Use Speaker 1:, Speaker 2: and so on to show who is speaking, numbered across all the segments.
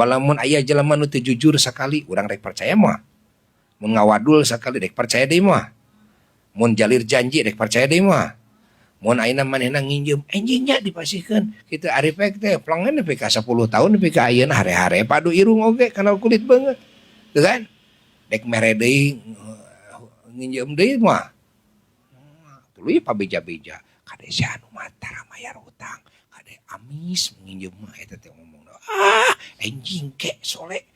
Speaker 1: Coba lamun aya jelema nu teu jujur sakali, urang rek percaya moal? Mun ngawadul sakali, rek percaya deui moal? Mun jalir janji, rek percaya deui moal? Mun ayeuna manehna nginjem, "Enjing nya dipasihkeun," kitu, ari pek teh plongan nepi ka 10 tahun, nepi ka ayeuna hare-hare padu irung oge kana kulit beungeut. Tuh kan? Dek mere deui, nginjem deui mah. Tuluy pabeja-beja, "Kade si anu mah tara mayar utang, kade amis nginjem mah," eta teh ngomongna. "Ah, enjing ke sole,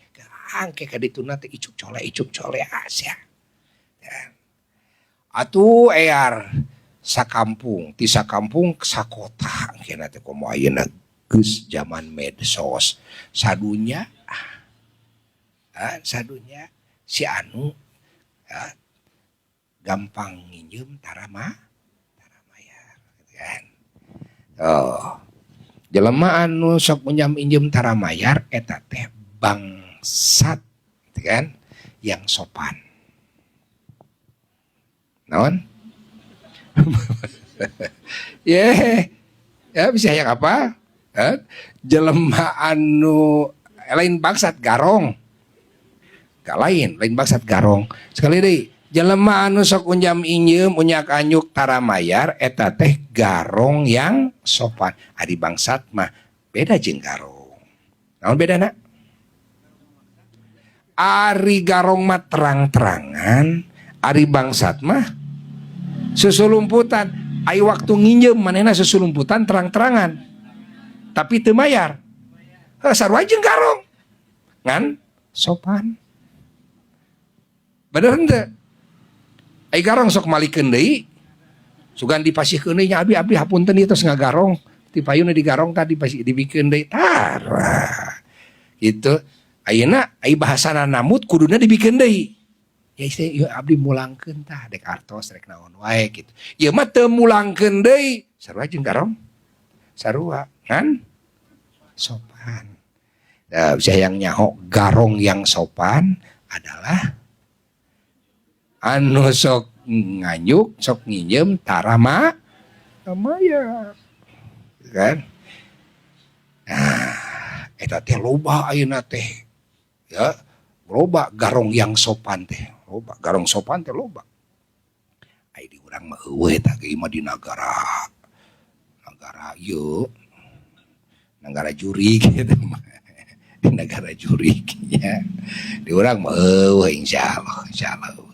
Speaker 1: angke ka dituna teh icuk cole, icuk cole sia." Atuh ear sakampung, ti sakampung sakota engkena teh. Komo ayeuna geus zaman medsos, sadunya, ah, sadunya si anu, ah, gampang nginjem, tara mah tara mayar gitu kan. Oh, jelema anu sok injem injem tara mayar eta teh bangsat gitu kan, yang sopan. Naon? Ye, ya bisa yang apa? Eh? Jelema anu lain bangsat, garong. Gak lain, lain bangsat, garong. Sekali deui, jelema anu sok unjam injem unyak anyuk tara mayar eta teh garong yang sopan. Ari bangsat mah beda jeung garong. Naon bedana? Ari garong mah terang-terangan, ari bangsat mah susulumputan. Ai waktu nginjem manehna susulumputan, terang-terangan. Tapi teu mayar. Heuh, sarua jeung garong. Ngan sopan. Bener henteu? Ai garong sok malikeun deui. Sugan dipasihkeun deui nya, "Abi, abdi hapunten ieu tos ngagarong." Ti payuna digarong tadi pasti dibikeun deui. Tara. Gitu. Ayeuna ai bahasana nambut kuduna dibikeun deui. Ya istri, ieu abdi mulangkeun tah, dek artos rek naon wae gitu. Ieu mah teu mulangkeun deui. Sarua jeung garong? Sarua, kan? Sopan. Nah, bisa yang nyaho garong yang sopan adalah anu sok nganyuk, sok nginjem, tara ma mayar. Kan? Nah, eta teh loba ayeuna teh. Ya, loba garong yang sopan teh. Loba garong sopan teh loba. Ai di urang mah euweuh eta ge mah, di nagara nagara ieu, nagara jurig gitu mah. Di negara jurig ya. Di urang mah euweuh, insyaallah, insyaallah.